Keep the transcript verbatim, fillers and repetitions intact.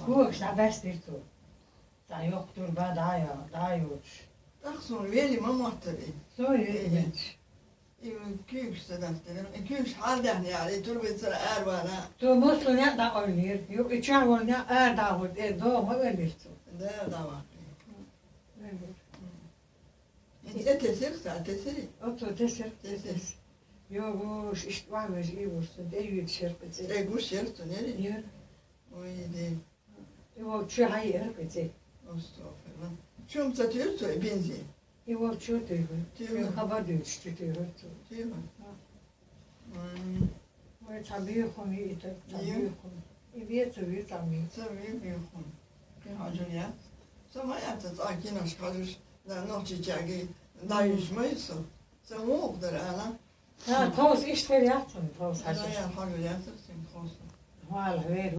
Когаш дӀабаьстира цо. ДӀайоккху турба дӀа а йо-, дӀа а йоцуш. ТӀаккха суна вели ма моттара и. Со вели Э, метташ. И куьйгаш ца дастира. И куьйгаш хьалдаьхна яра, и турбица ара вала. Цо массо а некъ дӀакъевлира. Юкъа и чохь волу некъ ара дӀагӀур, тӀе догӀу ма веллира цо. Да, дӀаваккхира. Веллира. И тӀе тесира, ца тесира? Оцо тесира, тӀе Тесира. тесира. Йогуш, иштта охьавижа и вуьсу, тӀе йоьдуш яра кхин цӀе. ТӀе гуш яра цу нери? Яра. Ой, де. И волчу хьайира кхин цӀе. Астагфирулла. Чум ца туьйра цо и бензин? И волчу туьйра. Туьйра. Шен хабар дуьйцуш чу туьйра цо. Туьйра. А. М. Вай цхьа бехума йиъ, цхьа Йо. бехума. И ве ца ве цхьа ме. Ца ве бехума. Кхин хьажа яц. Со ма яц цхьа киношка хьажуш, да, нохчичаьрга дӀайуьйш ма ю со. Сан вукху дара ала. Ха, тховса иштта яц хьуна, тховса хьажа. Ай, хьажа яц сан тховса. Хьала вер